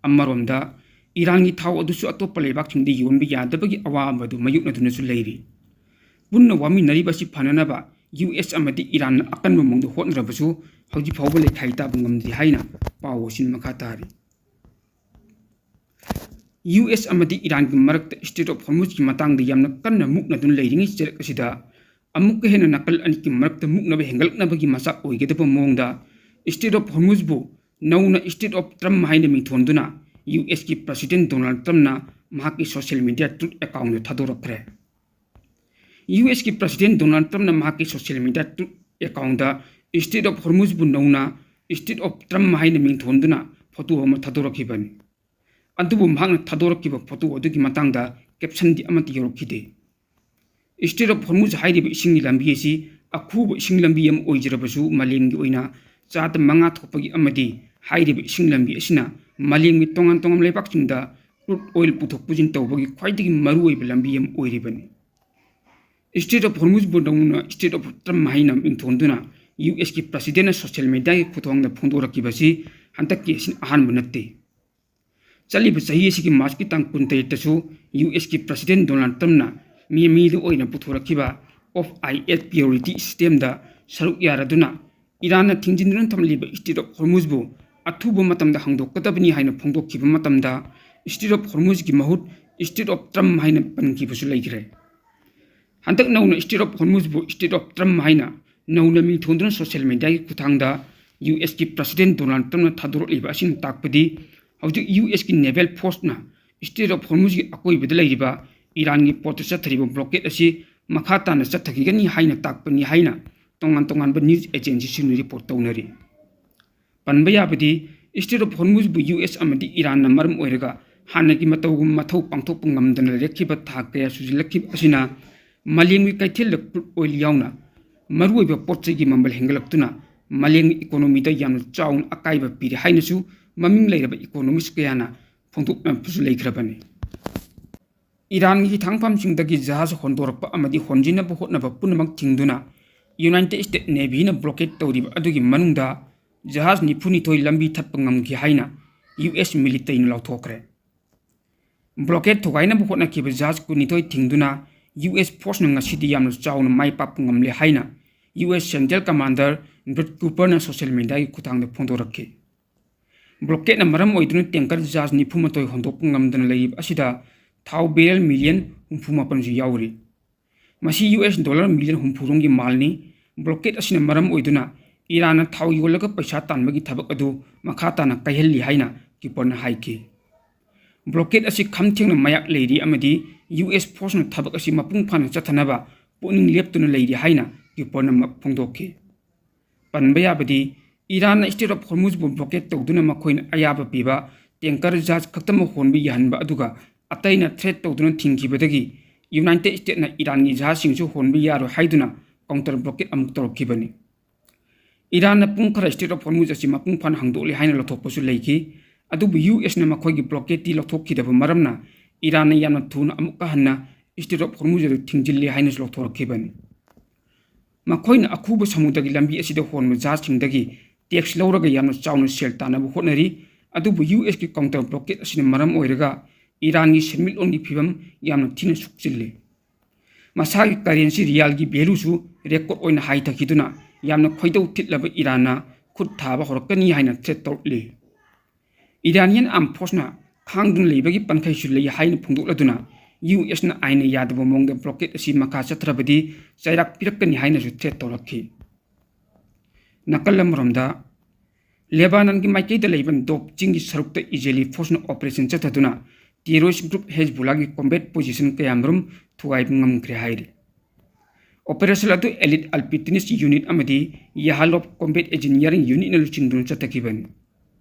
ꯑꯃꯔꯣꯝꯗ, ꯏꯔꯥꯟꯒꯤ ꯊꯥꯎ ꯑꯗꯨꯁꯨ ꯑꯇꯣꯞꯄ ꯂꯩꯕꯥꯛꯁꯤꯡꯗ ꯌꯣꯟꯕ ꯌꯥꯗꯕꯒꯤ ꯑꯋꯥꯕ ꯑꯗꯨ ꯃꯥꯌꯣꯛꯅꯗꯨꯅꯁꯨ ꯂꯩꯔꯤ꯫ ꯄꯨꯟꯅ ꯋꯥꯃꯤꯟꯅꯔꯤꯕ ꯑꯁꯤ ꯐꯅꯅꯕ US ꯑꯃꯗꯤ ꯏꯔꯥꯟꯅ ꯑꯀꯟꯕ ꯃꯑꯣꯡꯗ ꯍꯣꯠꯅꯔꯕꯁꯨ ꯍꯧꯖꯤꯛ ꯐꯥꯎꯕ ꯂꯩꯈꯥꯏ ꯇꯥꯕ ꯉꯝꯗ꯭ꯔꯤ ꯍꯥꯏꯅ ꯄꯥꯎ ꯑꯁꯤꯅ ꯃꯈꯥ ꯇꯥꯔꯤ꯫ US ꯑꯃꯗꯤ ꯏꯔꯥꯟꯒꯤ ꯃꯔꯛꯇ Strait of Hormuzꯀꯤ ꯃꯇꯥꯡꯗ ꯌꯥꯝꯅ ꯀꯟꯅ ꯃꯨꯛꯅꯗꯨꯅ ꯂꯩꯔꯤꯉꯩ ꯆꯩꯔꯛ ꯑꯁꯤꯗ ꯑꯃꯨꯛꯀ ꯍꯦꯟꯅ ꯅꯥꯀꯜ ꯑꯅꯤꯒꯤ ꯃꯔꯛꯇ ꯃꯨꯛꯅꯕ ꯍꯦꯟꯒꯠꯂꯛꯅꯕꯒꯤ ꯃꯆꯥꯛ ꯑꯣꯏꯒꯗꯕ ꯃꯑꯣꯡꯗ Strait of Hormuzꯕꯨ ꯅꯧꯅ Strait of Trump ꯍꯥꯏꯅ ꯃꯤꯡꯊꯣꯟꯗꯨꯅ USꯀꯤ President Donald Trumpꯅ ꯃꯍꯥꯛꯀꯤ social media Truth account ꯊꯥꯗꯣꯔꯛꯈ꯭ꯔꯦ꯫ ꯌꯨ ꯑꯦꯁꯀꯤ President Donald Trumpꯅ ꯃꯍꯥꯛꯀꯤ social media Truth accountꯇ Strait of Hormuzꯕꯨ ꯅꯧꯅ Strait of Trump ꯍꯥꯏꯅ ꯃꯤꯡꯊꯣꯟꯗꯨꯅ photo ꯑꯃ ꯊꯥꯗꯣꯔꯛꯈꯤꯕꯅꯤ꯫ ꯑꯗꯨꯕꯨ ꯃꯍꯥꯛꯅ ꯊꯥꯗꯣꯔꯛꯈꯤꯕ photo ꯑꯗꯨꯒꯤ ꯃꯇꯥꯡꯗ captionꯗꯤ ꯑꯃꯠꯇ ꯌꯥꯎꯔꯛꯈꯤꯗꯦ꯫ Strait of Hormuz ꯍꯥꯏꯔꯤꯕ ꯏꯁꯤꯡꯒꯤ ꯂꯝꯕꯤ ꯑꯁꯤ ꯑꯈꯨꯕ ꯏꯁꯤꯡ ꯂꯝꯕꯤ ꯑꯃ ꯑꯣꯏꯖꯔꯕꯁꯨ, ꯃꯥꯂꯦꯝꯒꯤ ꯑꯣꯏꯅ ꯆꯥꯗ ꯃꯉꯥ ꯊꯣꯛꯄꯒꯤ ꯑꯃꯗꯤ ꯍꯥꯏꯔꯤꯕ ꯏꯁꯤꯡ ꯂꯝꯕꯤ ꯑꯁꯤꯅ ꯃꯥꯂꯦꯝꯒꯤ ꯇꯣꯉꯥꯟ ꯇꯣꯉꯥꯟꯕ ꯂꯩꯕꯥꯛꯁꯤꯡꯗ crude oil ꯄꯨꯊꯣꯛ ꯄꯨꯁꯤꯟ ꯇꯧꯕꯒꯤ ꯈ꯭ꯋꯥꯏꯗꯒꯤ ꯃꯔꯨꯑꯣꯏꯕ ꯂꯝꯕꯤ ꯑꯃ ꯑꯣꯏꯔꯤꯕꯅꯤ꯫ Strait of Hormuzꯕꯨ ꯅꯧꯅ Strait of Trump ꯍꯥꯏꯅ ꯃꯤꯡꯊꯣꯟꯗꯨꯅ ꯌꯨ ꯑꯦꯁꯀꯤ Presidentꯅ social mediaꯒꯤ ꯈꯨꯠꯊꯥꯡꯗ ꯐꯣꯡꯗꯣꯔꯛꯈꯤꯕꯁꯤ ꯍꯟꯗꯛꯀꯤ ꯑꯁꯤꯅ ꯑꯍꯥꯟꯕ ꯅꯠꯇꯦ꯫ ꯆꯠꯂꯤꯕ ꯆꯍꯤ ꯑꯁꯤꯒꯤ Marchꯀꯤ ꯇꯥꯡ ꯀꯨꯟꯇꯔꯦꯠꯇꯁꯨ ꯌꯨ ꯑꯦꯁꯀꯤ President Donald Trumpꯅ ꯃꯤꯃꯤꯗ ꯑꯣꯏꯅ ꯄꯨꯊꯣꯔꯛꯈꯤꯕ of I eight priority systemꯗ ꯁꯔꯨꯛ ꯌꯥꯔꯗꯨꯅ ꯏꯔꯥꯟꯅ ꯊꯤꯡꯖꯤꯟꯗꯨꯅ ꯊꯝꯂꯤꯕ Strait of Hormuzꯕꯨ ꯑꯊꯨꯕ ꯃꯇꯝꯗ ꯍꯥꯡꯗꯣꯛꯀꯗꯕꯅꯤ ꯍꯥꯏꯅ ꯐꯣꯡꯗꯣꯛꯈꯤꯕ ꯃꯇꯝꯗ, Strait of Hormuzꯒꯤ ꯃꯍꯨꯠ Strait of Trump ꯍꯥꯏꯅ ꯄꯟꯈꯤꯕꯁꯨ ꯂꯩꯈ꯭ꯔꯦ꯫ ꯍꯟꯗꯛ ꯅꯧꯅ Strait of Hormuzꯕꯨ Strait of Trump ꯍꯥꯏꯅ ꯅꯧꯅ ꯃꯤꯡꯊꯣꯟꯗꯨꯅ social mediaꯒꯤ ꯈꯨꯠꯊꯥꯡꯗ ꯌꯨ ꯑꯦꯁꯀꯤ President Donald Trumpꯅ ꯊꯥꯗꯣꯔꯛꯂꯤꯕ ꯑꯁꯤꯅ ꯇꯥꯛꯄꯗꯤ, ꯍꯧꯖꯤꯛ ꯌꯨ ꯑꯦꯁꯀꯤ naval forceꯅ Strait of Hormuzꯒꯤ ꯑꯀꯣꯏꯕꯗ ꯂꯩꯔꯤꯕ ꯏꯔꯥꯟꯒꯤ portꯇ ꯆꯠꯊꯔꯤꯕ blockade ꯑꯁꯤ ꯃꯈꯥ ꯇꯥꯅ ꯆꯠꯊꯈꯤꯒꯅꯤ ꯍꯥꯏꯅ ꯇꯥꯛꯄꯅꯤ ꯍꯥꯏꯅ ꯇꯣꯉꯥꯟ ꯇꯣꯉꯥꯟꯕ news agencyꯁꯤꯡꯅ report ꯇꯧꯅꯔꯤ꯫ ꯄꯟꯕ ꯌꯥꯕꯗꯤ, Strait of Hormuzꯕꯨ ꯌꯨ ꯑꯦꯁ ꯑꯃꯗꯤ ꯏꯔꯥꯟꯅ ꯃꯔꯝ ꯑꯣꯏꯔꯒ ꯍꯥꯟꯅꯒꯤ ꯃꯇꯧꯒꯨꯝ ꯃꯊꯧ ꯄꯥꯡꯊꯣꯛꯄ ꯉꯝꯗꯅ ꯂꯩꯔꯛꯈꯤꯕ ꯊꯥ ꯀꯌꯥ ꯁꯨꯖꯤꯜꯂꯛꯈꯤꯕ ꯑꯁꯤꯅ ꯃꯥꯂꯦꯝꯒꯤ ꯀꯩꯊꯦꯜꯗ crude oil ꯌꯥꯎꯅ ꯃꯔꯨꯑꯣꯏꯕ ꯄꯣꯠ ꯆꯩꯒꯤ ꯃꯃꯜ ꯍꯦꯟꯒꯠꯂꯛꯇꯨꯅ ꯃꯥꯂꯦꯝꯒꯤ economyꯗ ꯌꯥꯝꯅ ꯆꯥꯎꯅ ꯑꯀꯥꯏꯕ ꯄꯤꯔꯦ ꯍꯥꯏꯅꯁꯨ ꯃꯃꯤꯡ ꯂꯩꯔꯕ economist ꯀꯌꯥꯅ ꯐꯣꯡꯗꯣꯛꯅꯕꯁꯨ ꯂꯩꯈ꯭ꯔꯕꯅꯤ꯫ ꯏꯔꯥꯟꯒꯤ ꯍꯤꯊꯥꯡꯐꯝꯁꯤꯡꯗꯒꯤ ꯖꯍꯥꯖ ꯍꯣꯟꯗꯣꯔꯛꯄ ꯑꯃꯗꯤ ꯍꯣꯟꯖꯤꯟꯅꯕ ꯍꯣꯠꯅꯕ ꯄꯨꯝꯅꯃꯛ ꯊꯤꯡꯗꯨꯅ United States Navyꯅ blockade ꯇꯧꯔꯤꯕ ꯑꯗꯨꯒꯤ ꯃꯅꯨꯡꯗ ꯖꯍꯥꯖ ꯅꯤꯐꯨꯅꯤꯊꯣꯏ ꯂꯝꯕꯤ ꯊꯠꯄ ꯉꯝꯈꯤ ꯍꯥꯏꯅ ꯌꯨ ꯑꯦꯁ militaryꯅ ꯂꯥꯎꯊꯣꯛꯈ꯭ꯔꯦ꯫ Blockade ꯊꯨꯒꯥꯏꯅꯕ ꯍꯣꯠꯅꯈꯤꯕ ꯖꯍꯥꯖ ꯀꯨꯟꯅꯤꯊꯣꯏ ꯊꯤꯡꯗꯨꯅ ꯌꯨ ꯑꯦꯁ forceꯅ ꯉꯁꯤꯗꯤ ꯌꯥꯝꯅ ꯆꯥꯎꯅ ꯃꯥꯏ ꯄꯥꯛꯄ ꯉꯝꯂꯦ ꯍꯥꯏꯅ U S Central Commander Brett Cooperꯅ social mediaꯒꯤ ꯈꯨꯠꯊꯥꯡꯗ ꯐꯣꯡꯗꯣꯔꯛꯈꯤ꯫ Blockadeꯅ ꯃꯔꯝ ꯑꯣꯏꯗꯨꯅ tanker ꯖꯍꯥꯖ ꯅꯤꯐꯨꯃꯥꯊꯣꯏ ꯍꯣꯟꯗꯣꯛꯄ ꯉꯝꯗꯅ ꯂꯩꯔꯤꯕ ꯑꯁꯤꯗ ꯊꯥꯎ barrel million ꯍꯨꯝꯐꯨ ꯃꯥꯄꯟꯁꯨ ꯌꯥꯎꯔꯤ꯫ ꯃꯁꯤ ꯌꯨ ꯑꯦꯁ dollar million ꯍꯨꯝꯐꯨ ꯔꯣꯝꯒꯤ ꯃꯥꯜꯅꯤ꯫ Blockade ꯑꯁꯤꯅ ꯃꯔꯝ ꯑꯣꯏꯗꯨꯅ ꯏꯔꯥꯟꯅ ꯊꯥꯎ ꯌꯣꯜꯂꯒ ꯄꯩꯁꯥ ꯇꯥꯟꯕꯒꯤ ꯊꯕꯛ ꯑꯗꯨ ꯃꯈꯥ ꯇꯥꯅ ꯀꯥꯏꯍꯜꯂꯤ ꯍꯥꯏꯅ Cooperꯅ ꯍꯥꯏꯈꯤ꯫ Blockade ꯑꯁꯤ ꯈꯝ ꯊꯦꯡꯅ ꯃꯥꯌꯣꯛ ꯂꯩꯔꯤ ꯑꯃꯗꯤ ꯌꯨ ꯑꯦꯁ ꯐꯣꯔꯁꯅ ꯊꯕꯛ ꯑꯁꯤ ꯃꯄꯨꯡ ꯐꯥꯅ ꯆꯠꯊꯅꯕ ꯄꯨꯛꯅꯤꯡ ꯂꯦꯞꯇꯨꯅ ꯂꯩꯔꯤ ꯍꯥꯏꯅ ꯀ꯭ꯌꯨꯄꯔꯅ ꯐꯣꯡꯗꯣꯛꯈꯤ꯫ ꯄꯟꯕ ꯌꯥꯕꯗꯤ, ꯏꯔꯥꯟꯅ Strait of Hormuzꯕꯨ blockade ꯇꯧꯗꯨꯅ ꯃꯈꯣꯏꯅ ꯑꯌꯥꯕ ꯄꯤꯕ tanker ꯖꯍꯥꯖ ꯈꯛꯇꯃꯛ ꯍꯣꯟꯕ ꯌꯥꯍꯟꯕ ꯑꯗꯨꯒ ꯑꯇꯩꯅ threat ꯇꯧꯗꯨꯅ ꯊꯤꯡꯈꯤꯕꯗꯒꯤ United Statesꯅ ꯏꯔꯥꯟꯒꯤ ꯖꯍꯥꯖꯁꯤꯡꯁꯨ ꯍꯣꯟꯕ ꯌꯥꯔꯣꯏ ꯍꯥꯏꯗꯨꯅ counter blockade ꯑꯃꯨꯛ ꯇꯧꯔꯛꯈꯤꯕꯅꯤ꯫ ꯏꯔꯥꯟꯅ ꯄꯨꯡ ꯈꯔ Strait of Hormuz ꯑꯁꯤ ꯃꯄꯨꯡ ꯐꯥꯅ ꯍꯥꯡꯗꯣꯛꯂꯦ ꯍꯥꯏꯅ ꯂꯧꯊꯣꯛꯄꯁꯨ ꯂꯩꯈꯤ꯫ ꯑꯗꯨꯕꯨ ꯌꯨ ꯑꯦꯁꯅ ꯃꯈꯣꯏꯒꯤ blockadeꯇꯤ ꯂꯧꯊꯣꯛꯈꯤꯗꯕ ꯃꯔꯝꯅ ꯏꯔꯥꯟꯅ ꯌꯥꯝꯅ ꯊꯨꯅ ꯑꯃꯨꯛꯀ ꯍꯟꯅ Strait of Hormuz ꯑꯗꯨ ꯊꯤꯡꯖꯤꯜꯂꯦ ꯍꯥꯏꯅꯁꯨ ꯂꯧꯊꯣꯔꯛꯈꯤꯕꯅꯤ꯫ ꯃꯈꯣꯏꯅ ꯑꯈꯨꯕ ꯁꯃꯨꯗ꯭ꯔꯒꯤ ꯂꯝꯕꯤ ꯑꯁꯤꯗ ꯍꯣꯟꯕ ꯖꯍꯥꯖꯁꯤꯡꯗꯒꯤ tax ꯂꯧꯔꯒ ꯌꯥꯝꯅ ꯆꯥꯎꯅ ꯁꯦꯜ ꯇꯥꯟꯅꯕ ꯍꯣꯠꯅꯔꯤ꯫ ꯑꯗꯨꯕꯨ ꯌꯨ ꯑꯦꯁꯀꯤ counter blockade ꯑꯁꯤꯅ ꯃꯔꯝ ꯑꯣꯏꯔꯒ ꯏꯔꯥꯟꯒꯤ ꯁꯦꯟꯃꯤꯠꯂꯣꯟꯒꯤ ꯐꯤꯕꯝ ꯌꯥꯝꯅ ꯊꯤꯅ ꯁꯣꯛꯆꯤꯜꯂꯤ꯫ ꯃꯁꯥꯒꯤ currency ꯔꯤꯌꯥꯜꯒꯤ valueꯁꯨ record ꯑꯣꯏꯅ ꯍꯟꯊꯈꯤꯗꯨꯅ ꯌꯥꯝꯅ ꯈꯣꯏꯗꯧ ꯊꯤꯠꯂꯕ ꯏꯔꯥꯟꯅ ꯈꯨꯠ ꯊꯥꯕ ꯍꯧꯔꯛꯀꯅꯤ ꯍꯥꯏꯅ threat ꯇꯧꯔꯛꯂꯤ꯫ Iranian armed forceꯅ ꯈꯥꯡꯗꯨꯅ ꯂꯩꯕꯒꯤ ꯄꯟꯈꯩꯁꯨ ꯂꯩ ꯍꯥꯏꯅ ꯐꯣꯡꯗꯣꯛꯂꯗꯨꯅ ꯌꯨ ꯑꯦꯁꯅ ꯑꯥꯏꯟꯅ ꯌꯥꯗꯕ ꯃꯑꯣꯡꯗ blockade ꯑꯁꯤ ꯃꯈꯥ ꯆꯠꯊꯔꯕꯗꯤ ꯆꯩꯔꯥꯛ ꯄꯤꯔꯛꯀꯅꯤ ꯍꯥꯏꯅꯁꯨ threat ꯇꯧꯔꯛꯈꯤ꯫ ꯅꯥꯀꯜ ꯑꯃꯔꯣꯝꯗ, ꯂꯦꯕꯥꯅꯟꯒꯤ ꯃꯥꯏꯀꯩꯗ ꯂꯩꯕ ꯗꯣꯞ ꯆꯤꯡꯒꯤ ꯁꯔꯨꯛꯇ Israeli ꯐꯣꯔꯁꯅ operation ꯆꯠꯊꯗꯨꯅ terrorist group ꯍꯦꯖꯕꯨꯜꯂꯥꯒꯤ combat position ꯀꯌꯥꯃꯔꯨꯝ ꯊꯨꯒꯥꯏꯕ ꯉꯝꯈ꯭ꯔꯦ ꯍꯥꯏꯔꯤ꯫ Operation ꯑꯗꯨ elite alpinist unit ꯑꯃꯗꯤ ꯌꯥꯍꯥꯂꯣꯞ combat engineering unitꯅ ꯂꯨꯆꯤꯡꯗꯨꯅ ꯆꯠꯊꯈꯤꯕꯅꯤ꯫